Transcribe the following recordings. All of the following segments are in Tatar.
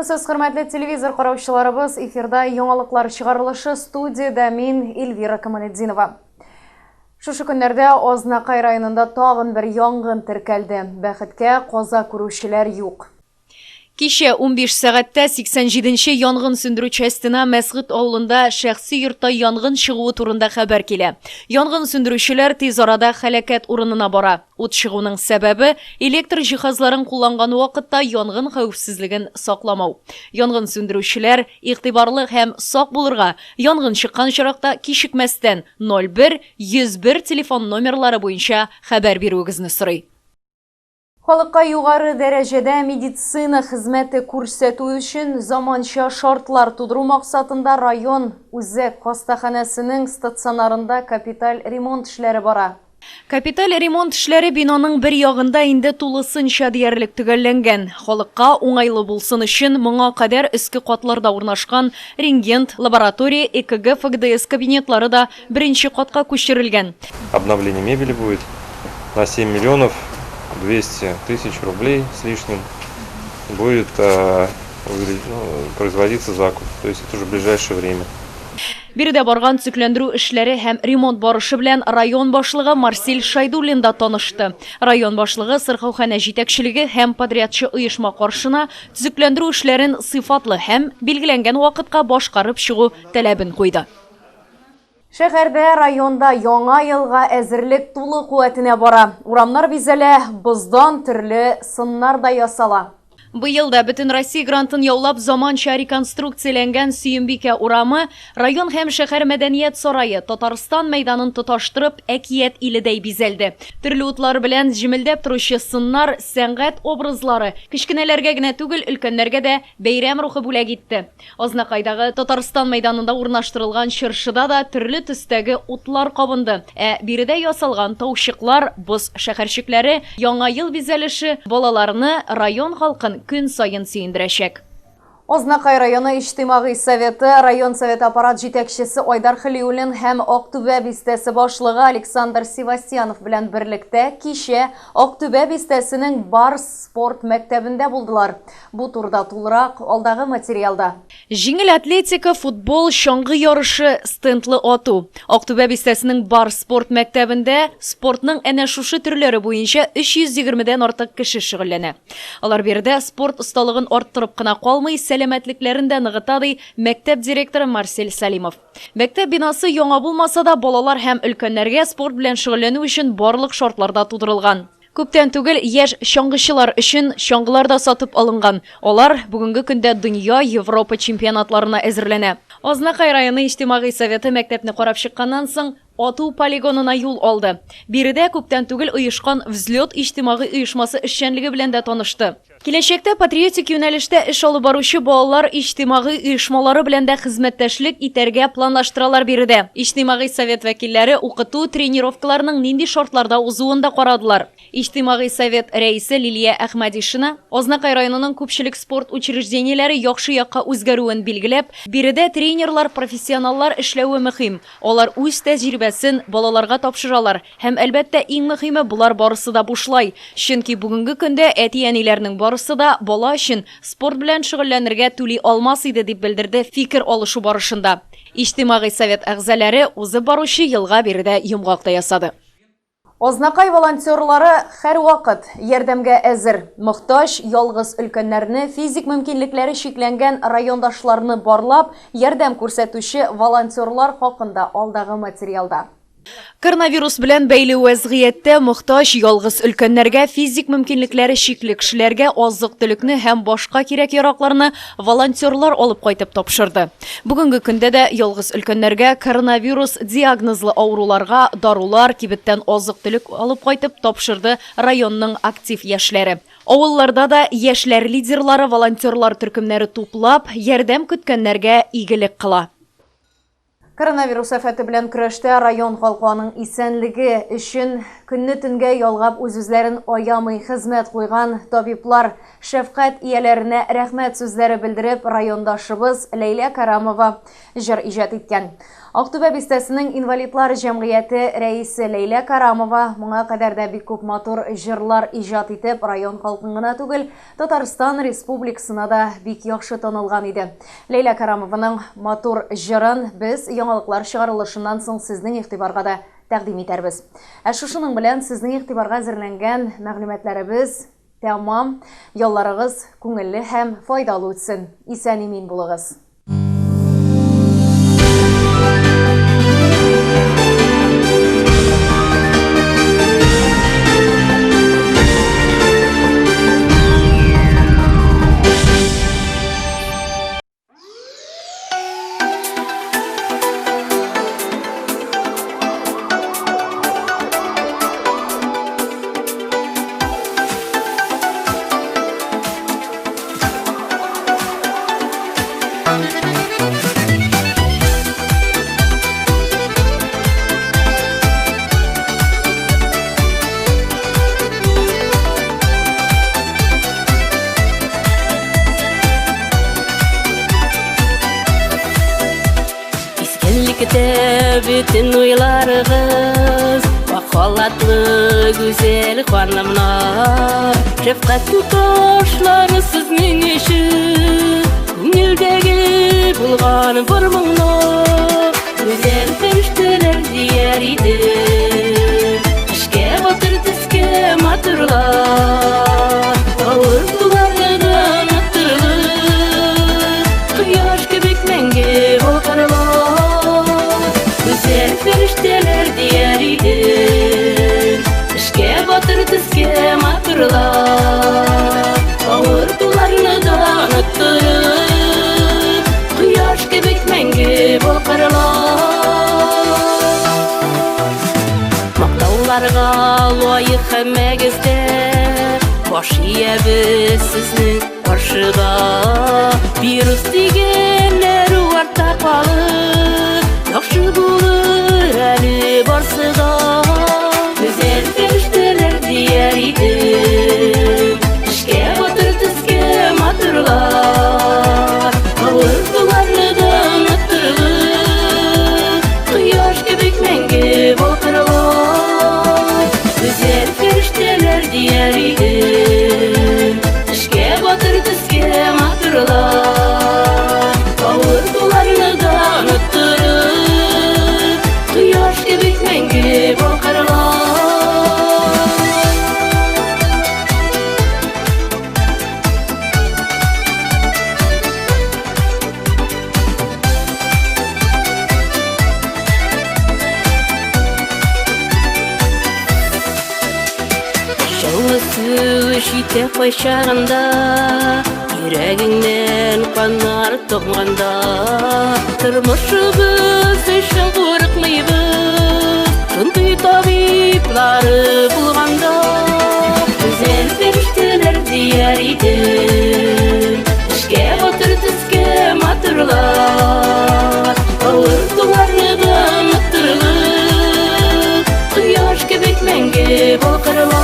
Исәнмесез, хөрмәтле телевизор караучыларыбыз. Эфирда яңалыклар чыгарылышы студиядә мин Эльвира Камалетдинова. Шушы көннәрдә Азнакай районында тагын бер янгын теркәлде. Бәхеткә, каза күрүчеләр юк. Кичә 15 сәгатьтә 87 нче янгын сүндерү частена Мәсгыт авылында шәхси йортта янгын чыгуы турында хәбәр килә. Янгын сүндерүчеләр тиз арада һәлакәт урынына бара. Ут чыгуның сәбәбе, электр җиһазларын кулланган вакытта янгын хәвефсезлеген сакламау. Янгын сүндерүчеләр игътибарлы һәм сак булырга, янгын чыккан очракта кичекмәстән 01 101 телефон номерлары буенча хәбәр бирүегезне сорый. Халыкка югары дәрәҗәдә медицина хезмәте күрсәтү өчен заманча шартлар тудыру максатында район үзәк хастаханәсенең стационарында капиталь ремонт эшләре бара. Капиталь ремонт эшләре бинаның бер ягында инде тулысынча диярлек төгәлләнгән. Халыкка уңайлы булсын өчен моңа кадәр өске катларда урнашкан рентген, лаборатория, ЭКГ, ФГДС кабинетлары да беренче катка күчерелгән. Обновление мебели будет на 7 миллионов 200 тысяч рублей с лишним будет э, ну, производиться закуп, то есть это уже в ближайшее время. Биредә барган төзекләндерү эшләре һәм ремонт барышы белән район башлыгы Марсель Шайдуллин да танышты. Район башлыгы сырхауханә җитәкчелеге һәм подрядчы оешма каршына төзекләндерү эшләрен сыйфатлы һәм билгеләнгән вакытка башкарып чыгу таләбен куйды. Шәһәрдә, районда Яңа елга әзерлек тулы куәтенә бара. Урамнар бизәлә, боздан төрле сыннар да ясала. Быел да Бөтенроссия грантын яулап заманча реконструкцияләнгән Сөембикә урамы, район һәм шәһәр мәдәният сарае, Татарстан мәйданын тоташтырып, әкият иледәй бизәлде. Төрле утлар белән җемелдәп торучы сыннар, сәнгать образлары кечкенәләргә генә түгел, өлкәннәргә дә бәйрәм рухы бүләк итте. Азнакайдагы Татарстан мәйданында урнаштырылган чыршыда да төрле төстәге утлар кабынды. Ә биредә ясалган таучыклар, боз шәһәрчекләре, Яңа ел бизәлеше балаларны, район халкын көн саен сөендерәчәк. Азнакай районы Иҗтимагый советы, район советы аппарат җитәкчесе Айдар Хәлиуллин һәм Актүбә бистәсе башлыгы Александр Севастьянов белән берлектә кичә Актүбә бистәсенең Барс спорт мәктәбендә булдылар. Бу турыда тулырак алдагы материалда. Җиңел атлетика, футбол, чаңгы ярышы, стендлы ату. Актүбә бистәсенең Барс спорт мәктәбендә спортның әнә шушы төрләре буенча 320 дән артык кеше шөгыльләнә. Алар биредә спорт осталыгын арттырып кына калмый, сәламәтлекләрен дә ныгыта, ди мәктәп директоры Марсель Сәлимов. Мәктәп бинасы яңа булмаса да, балалар һәм өлкәннәргә спорт белән шөгыльләнү өчен барлык шартлар да тудырылган. Күптән түгел яшь чаңгычылар өчен чаңгылар да сатып алынган. Алар бүгенге көндә дөнья, Европа чемпионатларына әзерләнә. Азнакай районы Иҗтимагый советы мәктәпне карап чыкканнан соң, ату полигонына юл алды. Биредә күптән түгел оешкан Взлет иҗтимагый оешмасы эшчәнлеге белән дә танышты. Киләчәктә патриотик юнәлештә эш алып баручы балалар иҗтимагый оешмалары белән дә хезмәттәшлек итәргә планлаштыралар биредә. Иҗтимагый совет вәкилләре укыту, тренировкаларның нинди шартларда узуын да карадылар. Иҗтимагый совет рәисе Лилия Әхмәдишина, Азнакай районының күпчелек спорт учреждениеләре яхшы якка үзгәрүен билгеләп, биредә тренерлар, профессионаллар эшләве мөһим, алар үз тәҗрибәсен балаларга тапшыралар, Һәм, әлбәттә, иң мөһиме, болар барысы да бушлай. Чөнки бүгенге көндә әти-әниләрнең барысы да бала өчен спорт белән шөгыльләнергә түли алмас иде, дип белдерде фикер алышу барышында. Иҗтимагый совет әгъзаләре узып баручы елга биредә йомгак та ясады. Азнакай волонтерлары һәрвакыт ярдәмгә әзер. Мохтаҗ, ялгыз өлкәннәрне, физик мөмкинлекләре чикләнгән райондашларны барлап, ярдәм күрсәтүче волонтерлар хакында алдагы материалда. Коронавирус белән бәйле вәзгыятьтә мохтаҗ ялгыз өлкәннәргә, физик мөмкинлекләре чикле кешеләргә азык-төлекне һәм башка кирәк-яракларны волонтерлар алып кайтып тапшырды. Бүгенге көндә дә ялгыз өлкәннәргә, коронавирус диагнозлы авыруларга дарулар, кибеттән азык-төлек алып кайтып тапшырды районның актив яшьләре. Авылларда да яшьләр лидерлары волонтерлар төркемнәре туплап, ярдәм көткәннәргә игелек кыла. Коронавирус афәте белән көрәштә район халкы аның исәнлеге өчен көнне төнгә ялгап үз-үзләрен аямый хезмәт куйган табиблар, шәфкать ияләренә рәхмәт сүзләре белдереп райондашыбыз Ләйлә Карамова җыр иҗат иткән. Актүбә бистәсенең инвалидлар җәмгыяте рәисе Ләйлә Карамова моңа кадәр дә бик күп матур җырлар иҗат итеп, район халкын гына түгел, Татарстан Республикасына да бик яхшы танылган иде. Ләйлә Карамованың матур җырын без яңалыклар чыгарылышыннан соң сезнең игътибарга да тәкъдим итәрбез. Ә шушының белән сезнең игътибарга әзерләнгән мәгълүматларыбыз тәмам. Ялларыгыз күңелле һәм файдалы үтсен. Исән-имин булыгыз! Искелектә бөтен уйларыгыз Ак халатлы гүзәл ханымнар Шәфкать туташлары сезнең өчен Күңелдәге булган бар моңны Гүзәл фәрештәләр дияр идем Эшкә батыр төскә матурлар Авыртуларны да оныттырып Кояш кебек мәңге балкарлар Гүзәл фәрештәләр дияр идем Эшкә батыр төскә матурлар Авыртуларны да оныттырып Кояш кебек мәңге балкарлар Мактауларга лаек һәммәгез дә Баш иябез сезнең каршыда. Вирус дигәннәр артта калып, Яхшы булыр әле барсы да. Гүзәл фәрештәләр дияр идем, Эшкә батыр төскә матурлар. Авыртуларны да оныттырып, Кояш кебек мәңге балкырлар. Гүзәл фәрештәләр дияр идем, Эшкә батыр төскә матурлар. Авыртуларны да оныттырып, Кояш кебек мәңге балкырлар. Җылы су җитә кайчагында, Йөрәгеңнән каннар тамганда, Тормышыбыз өчен курыкмыйбыз, Шундый табиблары булганда. Гүзәл фәрештәләр дияр идем, Эшкә батыр төскә матурлар. Авыртуларны да оныттырып, Кояш кебек мәңге балкырлар.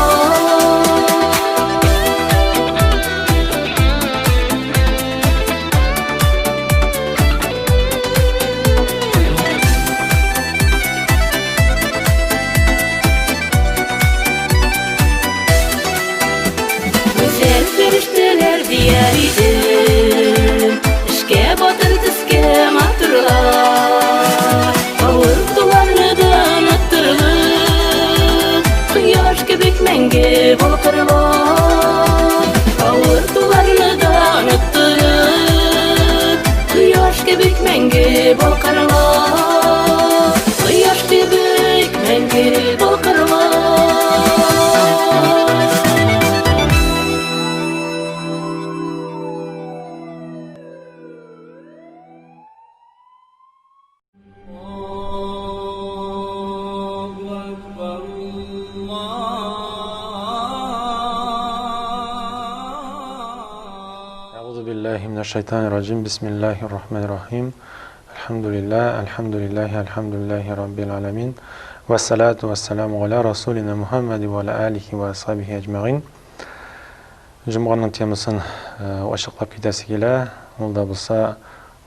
Гүзәл фәрештәләр дияр идем, Эшкә батыр төскә матурлар. Авыртуларны да оныттырып, Кояш кебек мәңге балкырлар. Авыртуларны да оныттырып, Кояш кебек мәңге балкырлар. Кояш кебек мәңге балкырлар. أعوذ بالله من الشيطان الرجيم بسم الله الرحمن الرحيم. Әлхәмдүлилләһ, әлхәмдүлилләһи, әлхәмдүлилләһи раббил галәмин. Вәссәлату вәссәламу галә расулина Мухәммәди вә галә алихи вә асхабихи әҗмәгыйн. Җомганың темасын ачыклап китәсе килә. Ул да булса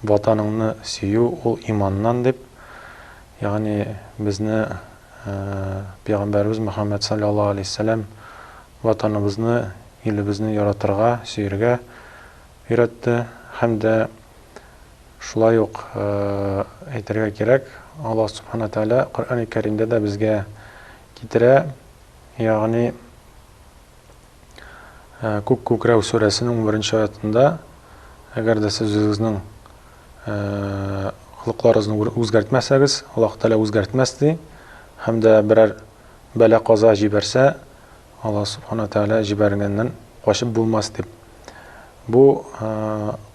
Ватаныңны сөю ул иманнан дип. Ягъни безне пәйгамбәребез Мөхәммәд салләллаһу алейһи вәсәлләм Ватаныбызны, илебезне яратырга, сөергә өйрәтте һәм дә шулай ук әйтергә кирәк, Аллаһ Субхана Тәгалә Коръәни Кәримдә дә безгә китерә, ягъни Күк күкрәү сүрәсенең 11 аятында, әгәр дә сез үзегезнең холыкларыгызны үзгәртмәсәгез, Аллаһ Тәгалә үзгәртмәс ди, һәм дә берәр бәла-каза җибәрсә, Аллаһ Субхана Тәгалә җибәргәннән качып булмас дип. Бу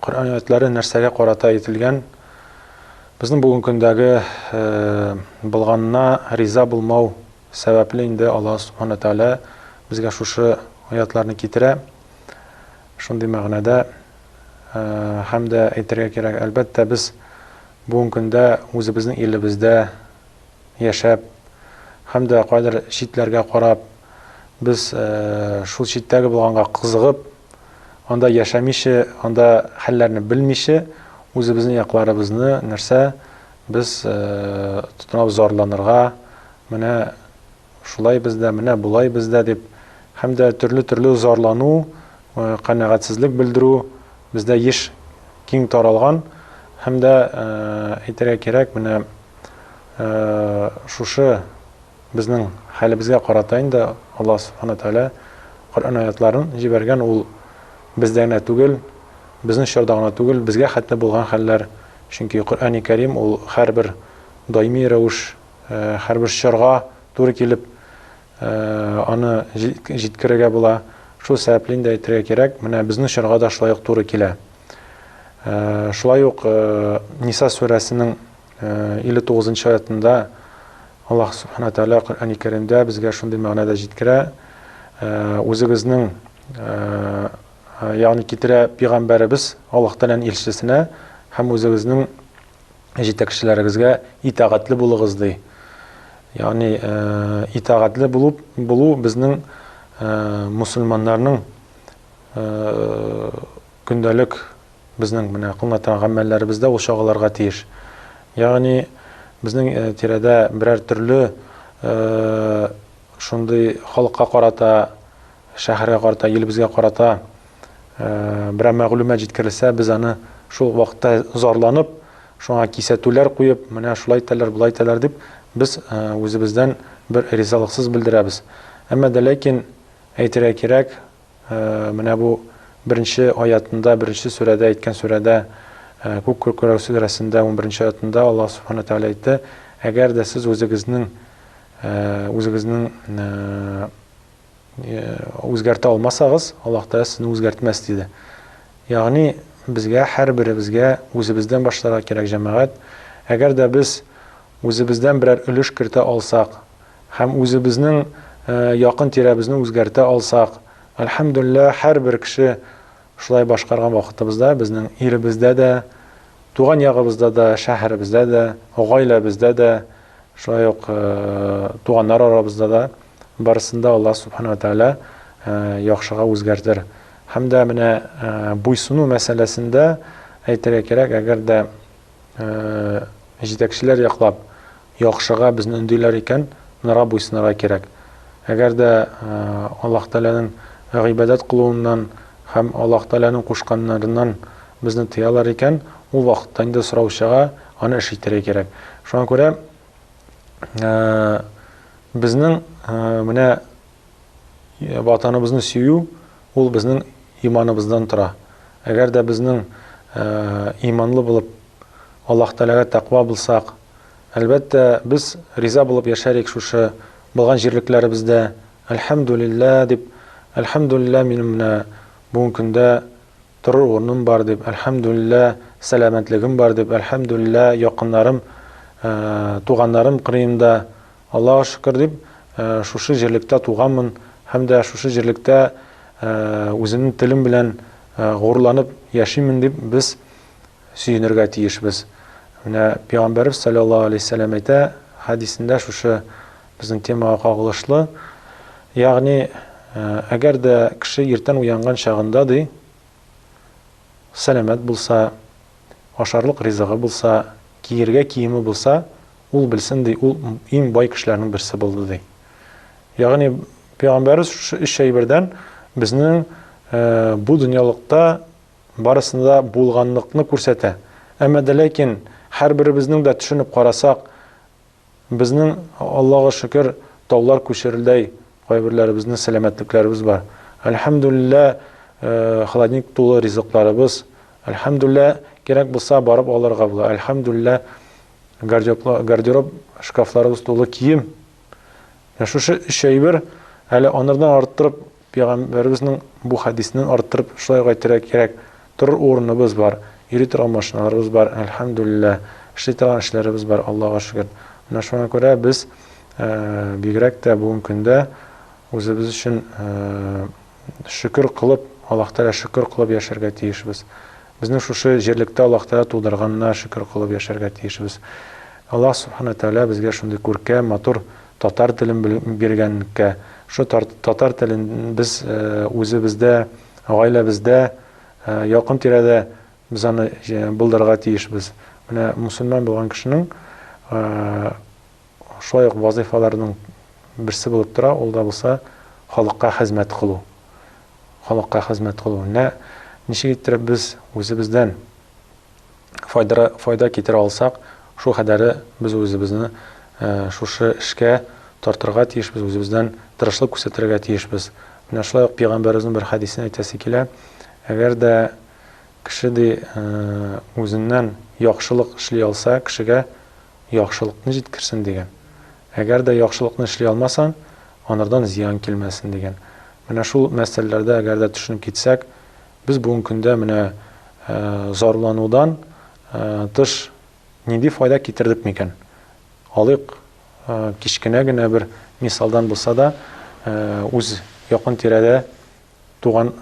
Коръән аятлары нәрсәгә карата әйтелгән? Безнең бүгенге көндәге булганына риза булмау сәбәпле инде Аллаһ Субхана Тәгалә безгә шушы аятларны китерә. Шундый мәгънәдә һәм дә әйтергә кирәк, әлбәттә, без бүгенге көндә үзебезнең илебездә яшәп һәм дә кайдыр читләргә карап, без шул читтәге булганга кызыгып, анда яшәмичә, анда хәлләрне белмичә, үзебезнең якларыбызны нәрсә без тотынабыз зарланырга, менә шулай бездә, менә болай бездә дип, һәм дә төрле-төрле зарлану, канәгатьсезлек белдерү бездә еш киң таралган, һәм дә әйтергә кирәк, менә Шушы безнең хәлебезгә карата инде Аллаһ Субхана Тәгалә Коръән аятларын җибәргән, ул бездә генә түгел, безнең чорда гына түгел, безгә хәтле булган хәлләр. Чөнки Коръәни Кәрим ул һәрбер даими рәвеш, һәрбер чорга туры килеп аны җиткерергә була. Шул сәбәпле инде әйтергә кирәк, менә безнең чорга да шулай ук туры килә. Шулай ук Ниса сүрәсенең 59 нчы аятында Аллаһ Субхана Тәгалә Коръәни Кәримдә безгә шундый мәгънәдә җиткерә, үзегезнең ягъни китерә пәйгамбәребез Аллаһ Тәгаләнең илчесенә һәм үзегезнең җитәкчеләрегезгә итагатьле булыгыз ди. Ягъни итагатьле булып булу безнең мусульманнарның көндәлек Безнең менә кылына торган гамәлләребездә ул чагылырга тиеш. Ягъни безнең тирәдә берәр төрле шундый халыкка карата, шәһәргә карата, илебезгә карата берәр мәгълүмат җиткерелсә, без аны шул вакытта зарланып, шуңа кисәтүләр куеп, менә шулай итәләр, болай итәләр дип, без үзебездән бер ризалыксыз белдерәбез. Әмма дә ләкин әйтергә кирәк, Менә бу беренче аятында, беренче сүрәдә әйткән сүрәдә, Күк күкрәү сүрәсендә 11 аятында Аллаһ Субхана Тәгалә әйтте, әгәр дә сез үзегезнең үзегезнең үзгәртә алмасагыз, Аллаһ Тәгалә сезне үзгәртмәс диде. Ягъни безгә һәрберебезгә үзебездән башларга кирәк, җәмәгать. Әгәр дә без үзебездән берәр өлеш кертә алсак, һәм үзебезнең якын тирәбезне үзгәртә алсак, әлхәмдүлилләһ, һәрбер кеше шулай башкарган вакытыбызда безнең илебездә дә, туган ягыбызда да, шәһәребездә дә, гаиләбездә дә, шулай ук туганнар арабызда да барысын да Аллаһ Субхана ва Тәгалә яхшыга үзгәртер. Һәм дә менә буйсыну мәсьәләсендә әйтергә кирәк, әгәр дә җитәкчеләр яклап, яхшыга безне өндиләр икән, монарга буйсынырга кирәк. Әгәр дә Аллаһ Тәгаләнең гыйбадәт кылуыннан һәм Аллаһ Тәгаләнең кушканнарыннан безне тыялар икән, ул вакытта инде сорау чыга, аны эш итәргә кирәк. Шуңа күрә безнең менә Ватаныбызны сөю ул безнең иманыбыздан тора. Әгәр дә безнең иманлы булып, Аллаһ Тәгаләгә тәкъва булсак, әлбәттә, без риза булып яшәрик шушы булган җирлекләребездә. Әлхәмдүлилләһ дип, әлхәмдүлилләһ, минем менә бүгенге көндә торыр урыным бар дип, әлхәмдүлилләһ, сәламәтлегем бар дип, әлхәмдүлилләһ, якыннарым, туганнарым кырыемда, Аллага шөкер дип, шушы җирлектә туганмын һәм дә шушы җирлектә үземнең телем белән горурланып яшимен дип без сөенергә тиешбез. Менә Пәйгамбәребез салләллаһу алейһи вәсәлләм әйтә, хәдисендә шушы безнең темага кагылышлы, ягъни, әгәр дә кеше иртән уянган чагында, ди, сәламәт булса, ашарлык ризыгы булса, киергә киеме булса, ул белсен, ди, ул иң бай кешеләрнең берсе булды, ди. Ягъни Пәйгамбәребез шушы өч әйбердән безнең бу дөньялыкта барысында да булганлыкны күрсәтә. Әмма дә ләкин һәрберебезнең дә төшенеп карасак, безнең, Аллага шөкер, таулар күчерелдәй кайберләребезнең сәламәтлекләребез бар. Әлхәмдүлиллә, холодильник тулы ризыкларыбыз. Әлхәмдүлиллә, кирәк булса барып алырга була. Әлхәмдүлиллә, гардероб шкафларыбыз тулы кием. Менә шушы өч әйбер әле анардан арттырып Пәйгамбәребезнең бу хәдисеннән арттырып шулай ук әйтергә кирәк, торыр урыныбыз бар, йөри торган машиналарыбыз бар, әлхәмдүлилләһ, эшли торган эшләребез бар, Аллага шөкер. Менә шуңа күрә без бигрәк тә бүгенге көндә үзебез өчен шөкер кылып, Аллаһ Тәгалә шөкер кылып яшәргә тиешбез. Безне шушы җирлектә Аллаһ Тәгалә тудырганына шөкер кылып яшәргә тиешбез. Аллаһ Субхана Тәгалә безгә шундый күркәм, матур татар телен биргәнлеккә, шул татар телен без үзебездә, гаиләбездә, якын тирәдә без аны булдырырга тиешбез. Менә мусульман булган кешенең шулай ук вазыйфаларының берсе булып тора, ул да булса халыкка хезмәт кылу. Халыкка хезмәт кылу. Менә ничек иттереп без үзебездән файда, файда китерә алсак, шул кадәре без үзебезне шушы эшкә тартырга тиешбез, үзебездән тырышлык күрсәтергә тиешбез. Менә шулай ук пәйгамбәребезнең бер хәдисен әйтәсе килә. Әгәр дә кеше ди үзеннән яхшылык эшли алса, кешегә яхшылыкны җиткерсен дигән. Әгәр дә яхшылыкны эшли алмасаң, анардан зыян килмәсен дигән. Менә шул мәсьәләләрдә әгәр дә төшенеп китсәк, без бүгенге көндә менә зарланудан тыш нинди файда китердек микән? Алыйк, кечкенә генә бер мисалдан булса да, үз якын тирәдә туган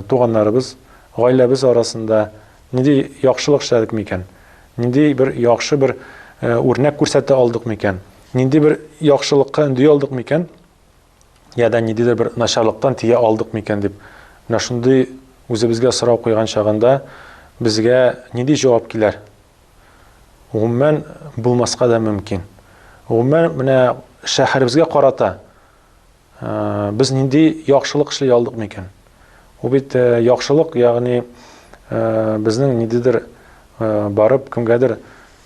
туганнарыбыз, гаиләбез арасында нинди яхшылык эшләдек микән? Нинди бер яхшы бер үрнәк күрсәтә алдык микән? Нинди бер яхшылыкка өнди алдык микән? Я да ниндидер бер начарлыктан тия алдык микән дип. Менә шундый үзебезгә сорау куйган чагында безгә нинди җавап килер? Гомумән, булмаска да мөмкин. Гомумән, менә шәһәребезгә карата без нинди яхшылык эшли алдык микән? Ул бит яхшылык, ягъни безнең ниндидер барып кемгәдер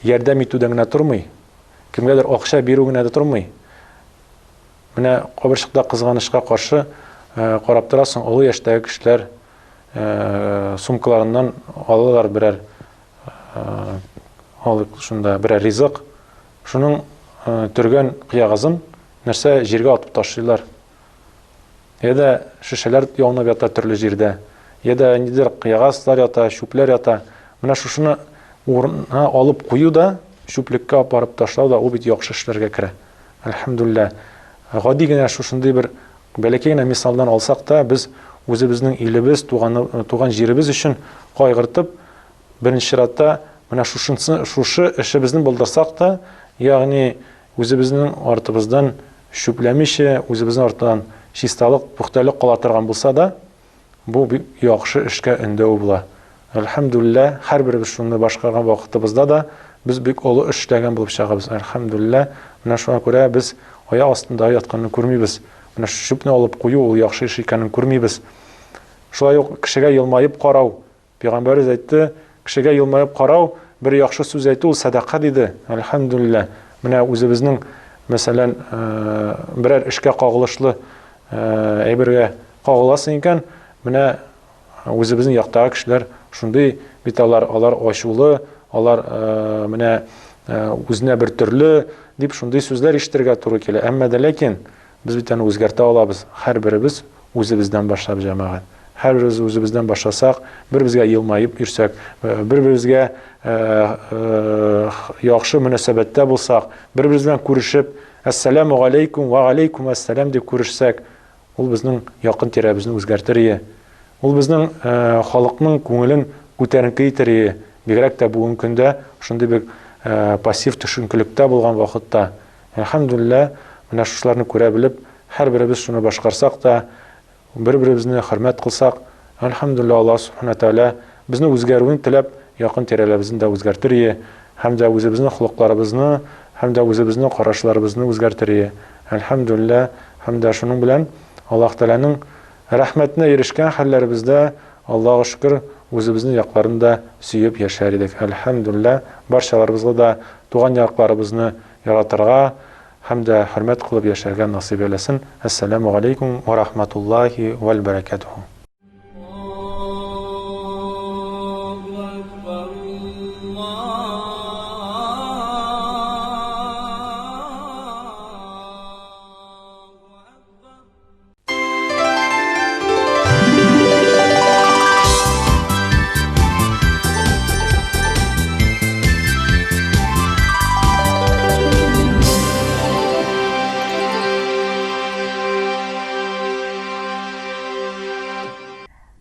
ярдәм итүдән генә тормый, кемгәдер акча бирү генә дә тормый. Менә кабырчыкта кызганычка каршы карап торасың, олы яшьтәге кешеләр сумкаларыннан алалар берәр алыйк шунда берәр ризык. Шуның төргән кыягазын нәрсә җиргә атып ташлыйлар. Я да шешәләр яунап ята төрле җирдә. Я да ниндидер кыягазлар ята, чүпләр ята. Менә шушыны урынына алып кую да, чүплеккә апарып ташлау да ул бит яхшы эшләргә керә. Әлхәмдүлилләһ. Гади генә шушындый бер бәләкәй генә мисалдан алсак та, без үзебезнең илебез, туган, туган җиребез өчен кайгыртып, беренче чиратта менә шушынсы, шушы эшебезне булдырсак та, ягъни үзебезнең артыбыздан чүпләмичә, үзебезнең арттан чисталык, пөхтәлек кала торган булса да, Бу бик яхшы эшкә өндәү була. Әлхәмдүлилләһ, һәрберебез шуны башкарган вакытыбызда да без бик олы эш эшләгән булып чыгабыз. Әлхәмдүлилләһ, менә шуңа күрә без аяк астында ятканны күрмибез. Менә шул чүпне алып кую ул яхшы эш икәнен күрмибез. Шулай ук кешегә елмаеп карау, Пәйгамбәребез әйтте, кешегә елмаеп карау, бер яхшы сүз әйтү ул сәдака диде. Әлхәмдүлилләһ. Менә үзебезнең, мәсәлән, берәр эшкә кагылышлы әйбергә кагыласың икән, менә үзебезнең яктагы кешеләр шундый бит алар, алар ачулы, алар менә үзенә бер төрле дип шундый сүзләр ишетергә туры килә. Әмма дә ләкин Без бит аны үзгәртә алабыз, һәрберебез үзебездән башлап, җәмәгать. Һәрберебез үзебездән башласак, бер-беребезгә елмаеп йөрсәк, бер-беребезгә яхшы мөнәсәбәттә булсак, бер-беребез белән күрешеп, әссәләмү галәйкүм вә галәйкүм әссәләм дип күрешсәк, ул безнең якын тирәбезне үзгәртер ие. Ул безнең халыкның күңелен күтәренке итер ие. Бигрәк тә бүгенге көндә шундый бер пассив төшенкелектә булган вакытта. Әлхәмдүлилләһ, менә шушыларны күрә белеп, һәрберебез шуны башкарсак та, бер-беребезне хөрмәт кылсак, әлхәмдүлилләһ, Аллаһ Субхана ва Тәгалә безне үзгәрүен теләп, якын тирәләребезне дә үзгәртер ие, һәм дә үзебезнең холыкларыбызны, һәм дә үзебезнең карашларыбызны үзгәртер ие. Әлхәмдүлилләһ, һәм дә шуның белән Аллаһ Тәгаләнең рәхмәтенә ирешкән хәлләребездә, Аллага шөкер, үзебезнең якларны да сөеп яшәр идек. Әлхәмдүлилләһ, барчаларыбызга да туган якларыбызны яратырга һәм дә хөрмәт кылып яшәргә насыйп әйләсен. Әссәләмү галәйкүм вә рахматуллаһи вәл бәрәкәтүһү.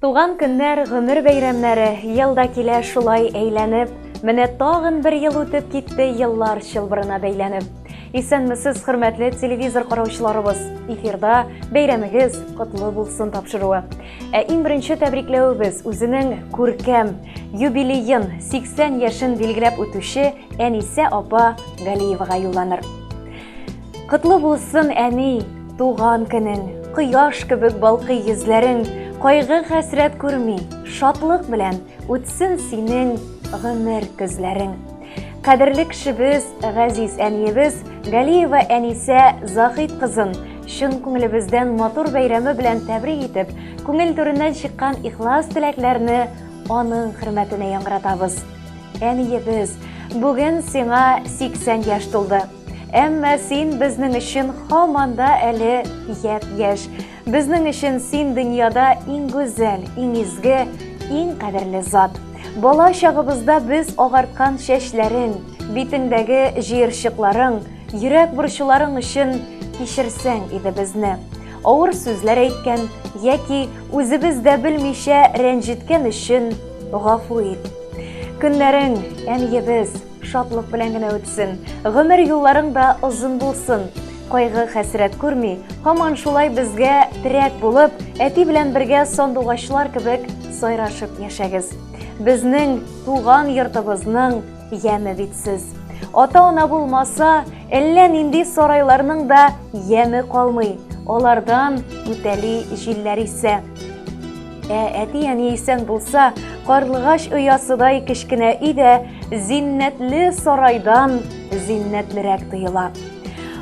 Туган көннәр, гомер бәйрәмнәре ел да килә шулай әйләнеп. Менә тагын бер ел үтеп китте еллар чылбырына бәйләнеп. Исәнмесез, хөрмәтле телевизор караучыларыбыз. Эфирда бәйрәмегез котлы булсын тапшыруы. Ә иң беренче тәбрикләвебез үзенең күркәм юбилеен 80 яшен билгеләп үтүче Әнисә апа Галиевага юлланыр. Котлы булсын, әни, туган көнең, кояш кебек балкый йөзләрең, кайгы-хәсрәт күрми, шатлык белән үтсен синең гомер көзләрең. Кадерле кешебез, газиз әниебез Галиева Әнисә Захит кызын чын күңелебездән матур бәйрәме белән тәбрик итеп, күңел түреннән чыккан ихлас теләкләрне аның хөрмәтенә яңгыратабыз. Әниебез, бүген сиңа 80 яшь тулды. Әмма син безнең өчен һаман да әле япь-яшь. Безнең өчен син дөньяда иң гүзәл, иң изге, иң кадерле зат. Бала чагыбызда без агарткан чәчләрең, битеңдәге җыерчыкларың, йөрәк борчуларың өчен кичерсәң иде безне. Авыр сүзләр әйткән яки үзебез дә белмичә рәнҗеткән өчен гафу ит. Көннәрең, әниебез, Шатлык белән генә үтсен. Гомер юлларың да озын булсын. Кайгы хәсрәт күрми, һаман шулай безгә терәк булып, әти белән бергә сандугачлар кебек сайрашып яшәгез. Безнең туган йортыбызның яме бит сез. Ата-ана булмаса, әллә нинди сарайларның да яме калмый. Алардан үтәли җилләр исә. Ә әти-әни исән булса, карлыгач оясыдай кечкенә өй дә зиннәтле сарайдан зиннәтлерәк тоела.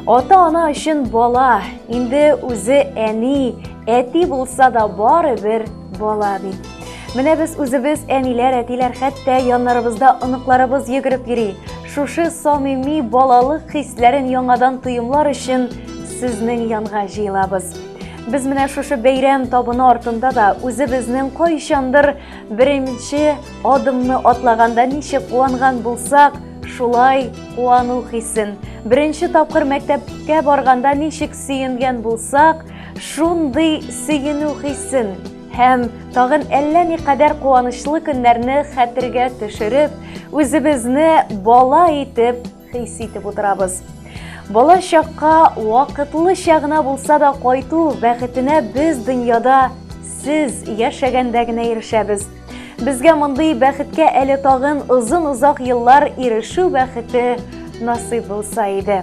Ата-ана өчен бала, инде үзе әни, әти булса да барыбер бала бит. Менә без үзебез әниләр, әтиләр, хәтта яннарыбызда оныкларыбыз йөгереп йөри. Шушы самими балалык хисләрен яңадан тоемлар өчен сезнең янга җыелабыз. Без менә шушы бәйрәм табыны артында да үзебезнең кайчандыр беренче адымны атлаганда ничек куанган булсак, шулай куану хисен, беренче тапкыр мәктәпкә барганда ничек сөенгән булсак, шундый сөенү хисен һәм тагын әллә никадәр куанычлы көннәрне хәтергә төшереп, үзебезне бала итеп хис итеп утырабыз. Бала чакка вакытлыча гына булса да кайту бәхетенә без дөньяда сез яшәгәндә генә ирешәбез. Безгә мондый бәхеткә әле тагын озын-озак еллар ирешү бәхете насыйп булса иде.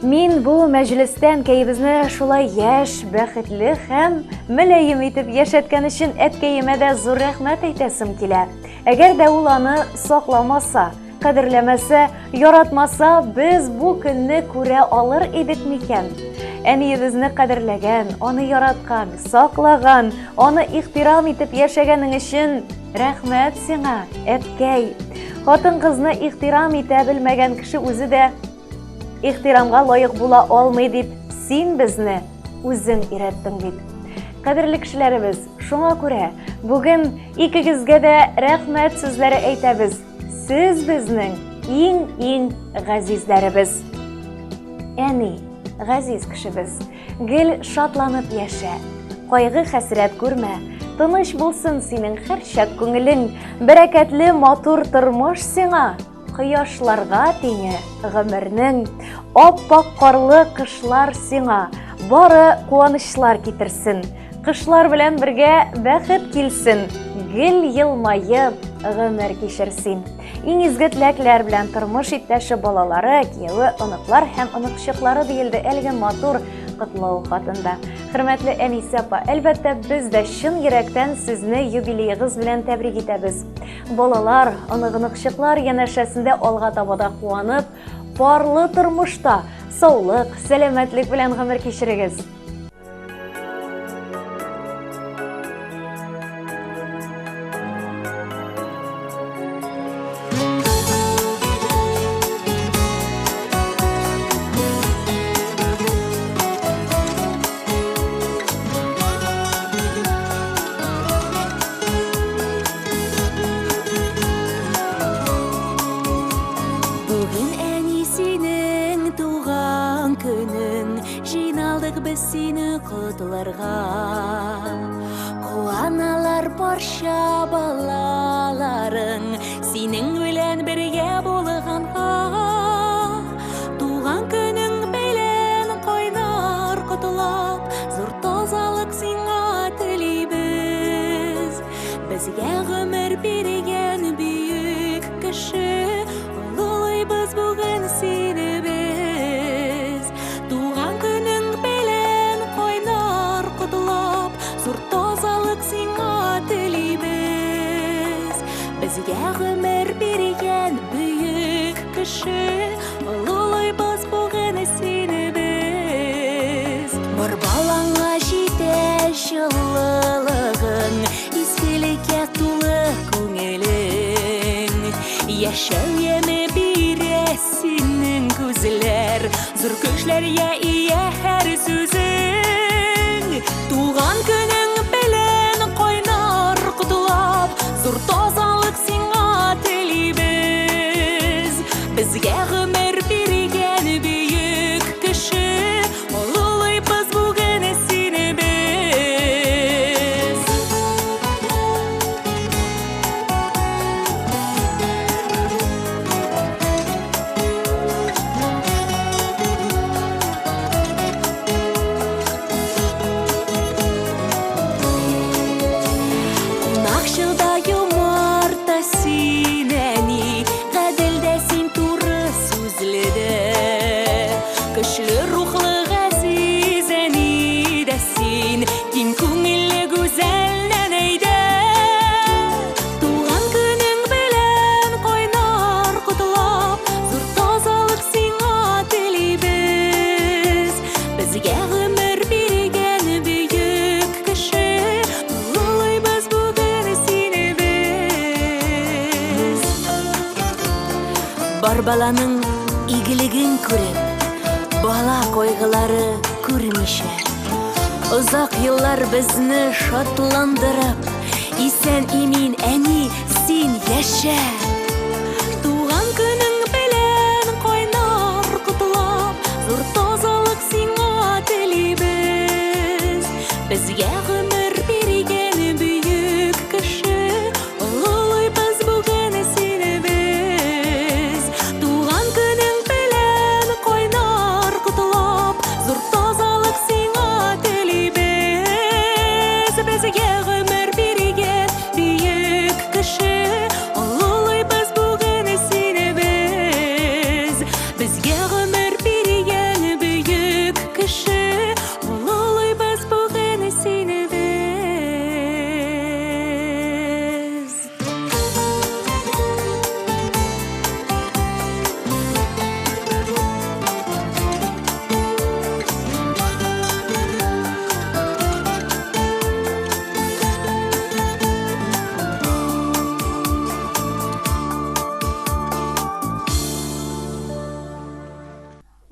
Мин бу мәҗлестә әнкәебезне шулай яшь, бәхетле һәм мөлаем итеп яшәткән өчен әткәемә дә зур рәхмәт әйтәсем килә. Әгәр дә ул аны сакламаса, Кадерләмәсә, яратмаса, без бу көнне күрә алыр идек микән? Әниебезне кадерләгән, аны яраткан, саклаган, аны ихтирам итеп яшәгәнең өчен рәхмәт сиңа, әткәй. Хатын-кызны ихтирам итә белмәгән кеше үзе дә ихтирамга лаек була алмый дип син безне үзең өйрәттең бит. Кадерле кешеләребез, шуңа күрә бүген икегезгә дә рәхмәт сүзләре әйтәбез. Сез безнең иң-иң газизләребез. Әни, газиз кешебез, гел шатланып яшә. Кайгы-хәсрәт күрмә. Тыныч булсын синең һәрчак күңелең. Бәрәкәтле матур тормыш сиңа. кояшларга тиңе гомернең ап-ак карлы кышлар сиңа бары куанычлар китерсен. Кышлар белән бергә бәхет килсен, гел елмаеп гомер кичер син. Иң изге теләкләр белән тормыш иптәше, балалары, кияве, оныклар һәм оныкчыклары диелде әлеге матур котлау хатында. Хөрмәтле Әнисә апа, әлбәттә, без дә чын йөрәктән сезне юбилеегыз белән тәбрик итәбез. Балалар, онык-оныкчыклар янәшәсендә алга таба да куанып, парлы тормышта саулык, сәламәтлек белән гомер кичерегез. Бүген әни синең туган көнең, Җыйналдык без сине котларга. Куаналар барча балаларың, Синең белән бергә булганга. Туган көнең белән кайнар котлап, Зур тазалык сиңа телибез. Безгә гомер биргән бөек кеше, Олылыйбыз бүген сине без. Туган көнең белән кайнар котлап, Зур тазалык сиңа телибез. Безгә гомер биргән бөек кеше, Олылыйбыз бүген сине без. Бар балаңа җитә җылылыгың, Изгелеккә тулы күңелең. Яшәү яме бирә синең күзләр, Зур көчләргә ия һәр сүзең. Туган көнең белән кайнар котлап, Зур тазалык сиңа телибез. Безгә гомер биргән бөек кеше, Олылыйбыз бүген сине без. Кунакчыл да юмарт та син, әни, гадел дә син, туры сүзле дә. Көчле рухлы газиз әни дә син, киң күңелле гүзәл нәнәй дә. Туган көнең белән кайнар котлап, зур тазалык сиңа телибез. Безгә гомер биргән бөек кеше, олылыйбыз бүген сине без. Бар баланың игелеген күреп, бала кайгылары күрмичә, озак еллар безне шатландырып, исән-имин, әни, син яшә! Туган көнең белән кайнар котлап, зур тазалык сиңа телибез. Безгә гомер биргән бөек кеше, олылыйбыз бүген сине без. Туган көнең белән кайнар котлап, зур тазалык сиңа телибез. Безгә гомер биргән бөек кеше, олылыйбыз бүген сине без. Безгә гомер биргән бөек кеше, олылыйбыз бүген сине без.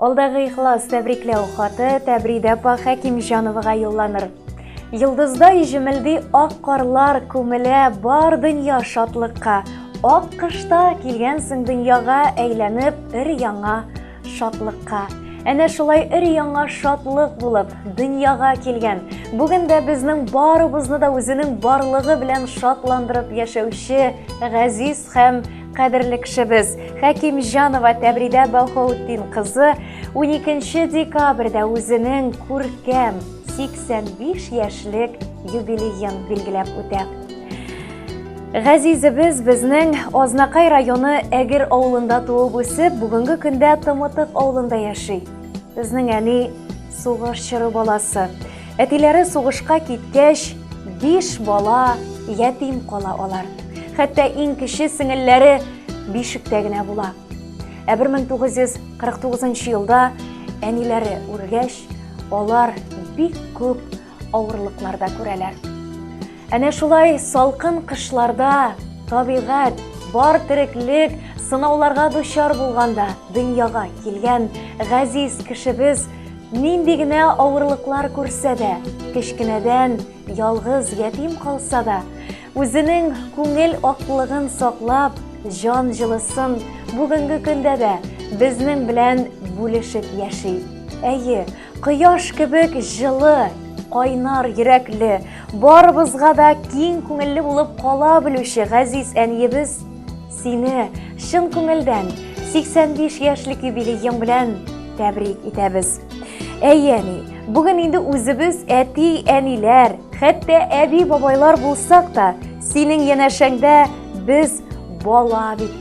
Алдагы ихлас тәбрикләү хаты Тәбридә апа Хәкимҗановага юлланыр. Йолдыздай җемелди ак карлар күмелә бар дөнья шатлыкка. Ак кышта килгәнсең дөньяга әйләнеп өр-яңа шатлыкка. Әнә шулай өр-яңа шатлык булып дөньяга килгән. Бүген дә безнең барыбызны да үзенең барлыгы белән шатландырып яшәүче газиз һәм кадерле кешебез Хәкимҗанова Тәбридә Баһаутдин кызы 12 декабрьдә үзенең күркәм 85 яшьлек юбилеен билгеләп үтә. Газизебез безнең Азнакай районы Әгер авылында туып үсеп, бүгенге көндә Тымытык авылында яши. Безнең әни сугыш чоры баласы. Әтиләре сугышка киткәч, биш бала ятим кала алар. Хәтта иң кече сеңелләре бишектә генә була. Ә 1949 елда әниләре үлгәч, алар бик күп авырлыклар да күрәләр. Әнә шулай салкын кышларда табигать, бар тереклек сынауларга дучар булганда дөньяга килгән газиз кешебез нинди генә авырлыклар күрсә дә, кечкенәдән ялгыз ятим калса да, үзенең күңел аклыгын саклап, җан җылысын бүгенге көндә дә безнең белән бүлешеп яши. Әйе, Кояш кебек җылы, кайнар йөрәкле, барыбызга да киң күңелле булып кала белүче газиз әниебез сине чын күңелдән 85 яшьлек юбилеең белән тәбрик итәбез. Әйе, әни, бүген инде үзебез әти-әниләр, хәтта әби-бабайлар булсак та, синең янәшәңдә без бала бит.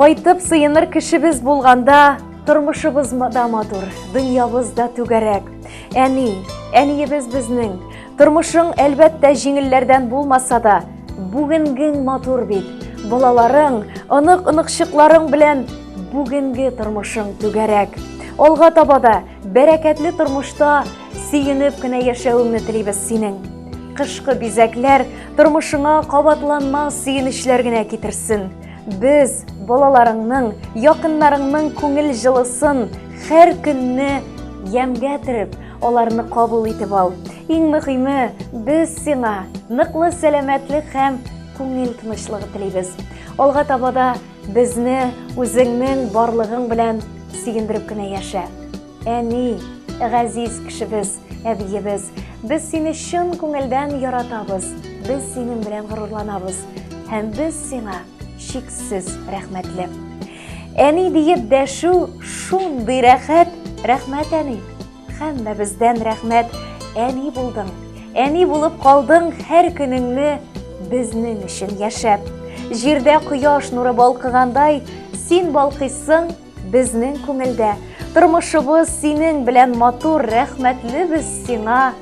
Кайтып сыеныр кешебез булганда, Тормышыбыз да матур, дөньябыз да түгәрәк. Әни, әниебез безнең. Тормышың, әлбәттә, җиңелләрдән булмаса да, бүгенгең матур бит. Балаларың, онык-оныкчыкларың белән бүгенге тормышың түгәрәк. Алга таба да бәрәкәтле тормышта сөенеп кенә яшәвеңне телибез синең. Кышкы бизәкләр тормышыңа кабатланмас сөенечләр генә китерсен. Без балаларыңның, якыннарыңның күңел җылысын һәр көнне ямьгә төреп, аларны кабул итеп ал. Иң мөһиме, без сиңа ныклы сәламәтлек һәм күңел тынычлыгы телибез. Алга таба да безне үзеңнең барлыгың белән сөендереп кенә яшә. Әни, газиз кешебез, әбиебез, без сине чын күңелдән яратабыз, без синең белән горурланабыз һәм без сиңа чиксез рәхмәтле. Әни диеп дәшү шундый рәхәт, рәхмәт әни. Һәммәбездән рәхмәт, әни булдың. Әни булып калдың һәр көнеңне безнең өчен яшәп. Җирдә кояш нуры балкыгандай, син балкыйсың Безнең күңелдә тормышыбыз синең белән матур, рәхмәтле без сиңа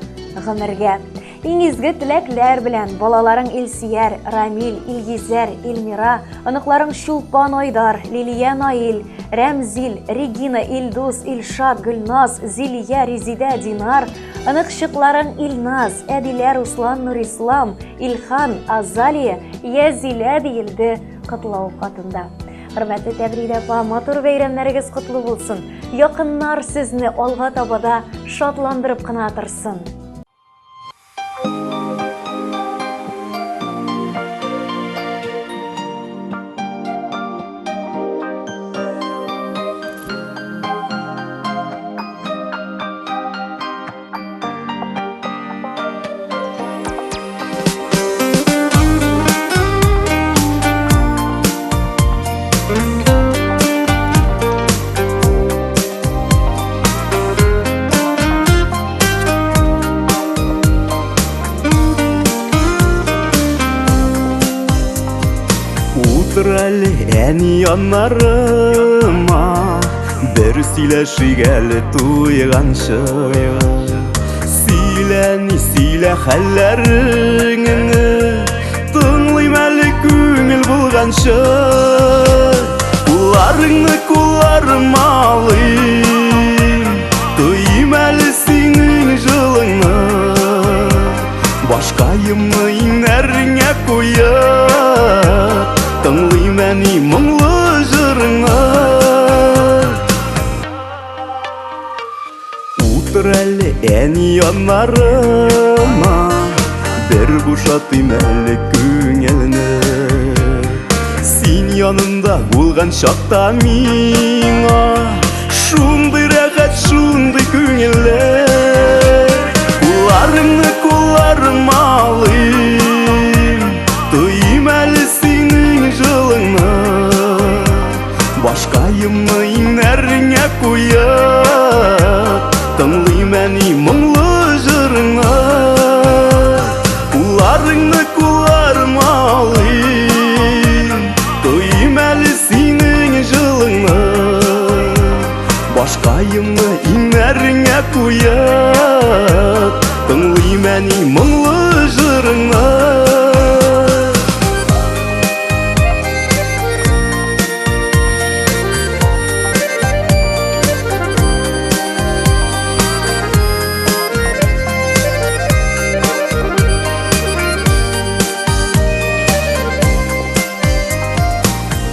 гомергә. Иң изге теләкләр белән балаларың Илсияр, Рамил, Илгизәр, Эльмира, оныкларың Чулпан Айдар, Лилия Наил, Рәмзил, Регина, Илдус, Илшат, Гөлназ, Зилия, Резидә, Динар, оныкчыкларың Илназ, Әдилә, Руслан, Нурислам, Илхан, Азалия, Язилә диелде котлау хатында. Хөрмәтле Тәбридә апа, матур бәйрәмнәрегез котлы булсын. Якыннар сезне алга таба да шатландырып кына торсын. Утыр әле әни яннарыма Бер сөйләшик әле туйганчы Сөйлә ни сөйлә хәлләреңне Тыңлыйм әле күңел булганчы Кулларыңны кулларыма алыйм Тойым әле синең җылыңны Башкаемны иңнәреңә куеп Тыңлыйм әни моңлы җырыңны Утыр әле әни яннарыма Бер бушатыйм әле күңелне Син янымда булган чакта миңа Шундый рәхәт, шундый күңелле Кулларыңны кулларыма алыйм Тойым әле синең җылыңны. Башкаемны иңнәреңә куеп, Тыңлыйм әни моңлы җырыңны.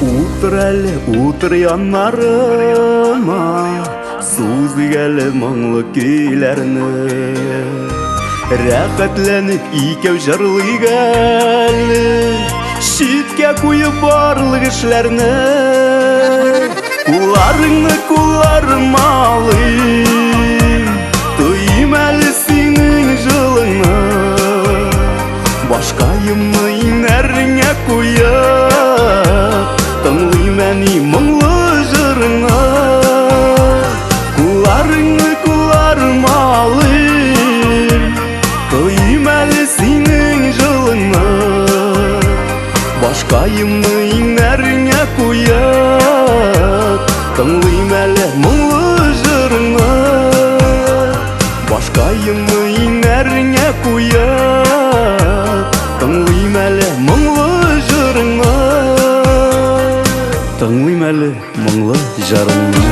Утыр әле, утыр яннарыма, Сузыйк әле моңлы көйләрне. Рәхәтләнеп икәү җырлыйк әле, Читкә куеп барлык эшләрне. Кулларыңны кулларыма алыйм, Тоем әле синең җылыңны. Башкаемны иңнәреңә куеп, Тыңлыйм әни моңлы җырыңны. Кулларыңны кулларыма алыйм, Тоем әле синең җылыңны. Башкаемны иңнәреңә куеп, Тыңлыйм әле моңлы җырыңны. Башкаемны иңнәреңә куеп, Тыңлыйм әле моңлы җырыңны. Тыңлыйм әле моңлы җырыңны.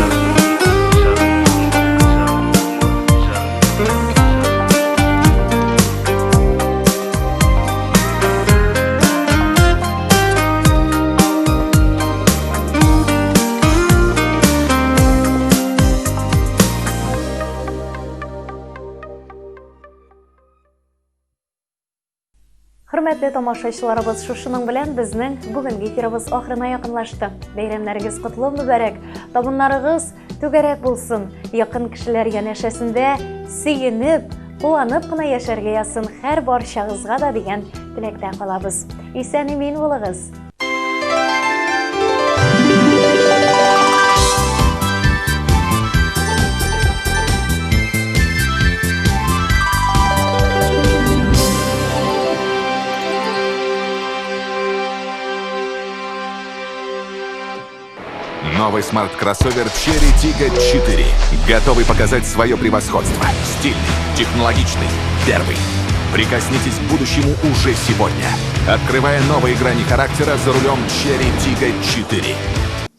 Хөрмәтле тамашачыларыбыз, шушының белән безнең бүгенге эфирыбыз ахырына якынлашты. Бәйрәмнәрегез котлы мөбарәк, табыннарыгыз түгәрәк булсын. Якын кешеләр янәшәсендә сөенеп, куанып кына яшәргә язсын һәр барчагызга да дигән теләктә калабыз. Исән-имин булыгыз! Новый смарт-кроссовер Chery Tiggo 4. Готовый показать свое превосходство. Стильный, технологичный, первый. Прикоснитесь к будущему уже сегодня. Открывая новые грани характера за рулем Chery Tiggo 4.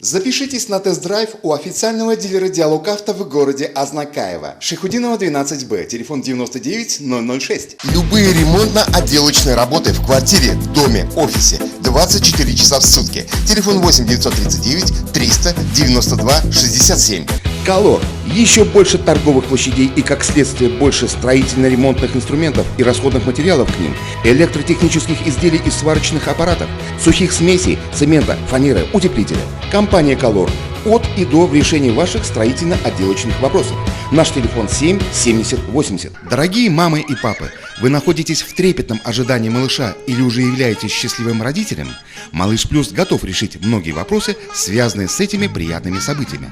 Запишитесь на тест-драйв у официального дилера «Диалог Авто» в городе Азнакаево. Шайхутдинова 12Б, телефон 99 006. Любые ремонтно-отделочные работы в квартире, в доме, офисе 24 часа в сутки. Телефон 8 939 392 67. Колор. Еще больше торговых площадей и, как следствие, больше строительно-ремонтных инструментов и расходных материалов к ним, электротехнических изделий и сварочных аппаратов, сухих смесей, цемента, фанеры, утеплителя. Компания «Колор» от и до в решении ваших строительно-отделочных вопросов. Наш телефон 7 70 80. Дорогие мамы и папы, вы находитесь в трепетном ожидании малыша или уже являетесь счастливым родителем? Малыш Плюс готов решить многие вопросы, связанные с этими приятными событиями.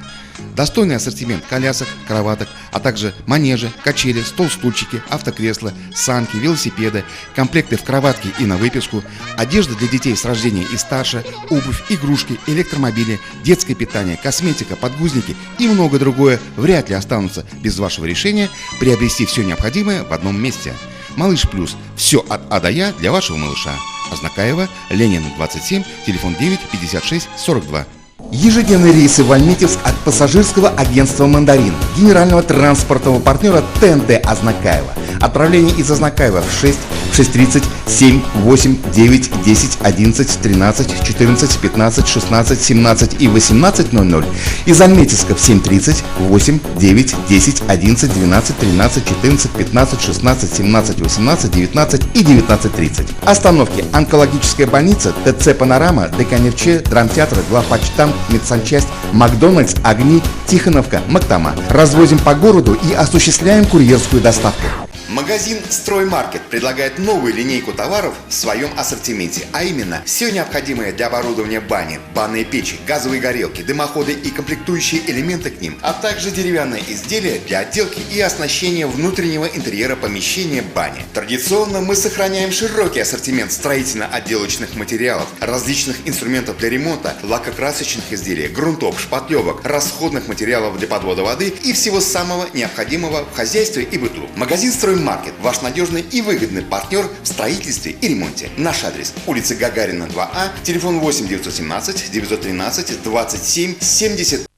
Достойный ассортимент колясок, кроваток, а также манежи, качели, стол-стульчики, автокресла, санки, велосипеды, комплекты в кроватке и на выписку, одежда для детей с рождения и старше, обувь, игрушки, электромобили, детское питание, косметика, подгузники и многое другое вряд ли останутся без вашего решения приобрести все необходимое в одном месте. Малыш Плюс. Все от А до Я для вашего малыша. Азнакаево, Ленин, 27, телефон 9 56 42. Ежедневные рейсы в Альметьевск от пассажирского агентства «Мандарин», генерального транспортного партнера ТНТ Азнакаево. Отправление из Азнакаева в 6, 6:30, 7, 8, 9, 10, 11, 13, 14, 15, 16, 17 и 18:00. Из Альметьевска в 7:30, 8, 9, 10, 11, 12, 13, 14, 15, 16, 17, 18, 19 и 19:30. Остановки: Онкологическая больница, ТЦ «Панорама», ДК «Нефче», Драмтеатр, Главпочтамт, Медсанчасть, Макдональдс, Огни, Тихоновка, Мактама. Развозим по городу и осуществляем курьерскую доставку. Магазин «Строймаркет» предлагает новую линейку товаров в своем ассортименте, а именно все необходимое для оборудования бани, банные печи, газовые горелки, дымоходы и комплектующие элементы к ним, а также деревянные изделия для отделки и оснащения внутреннего интерьера помещения бани. Традиционно мы сохраняем широкий ассортимент строительно-отделочных материалов, различных инструментов для ремонта, лакокрасочных изделий, грунтов, шпатлевок, расходных материалов для подвода воды и всего самого необходимого в хозяйстве и быту. Магазин «Строймаркет» – ваш надежный и выгодный партнер в строительстве и ремонте. Наш адрес – улица Гагарина, 2А, телефон 8 917 913 27 70.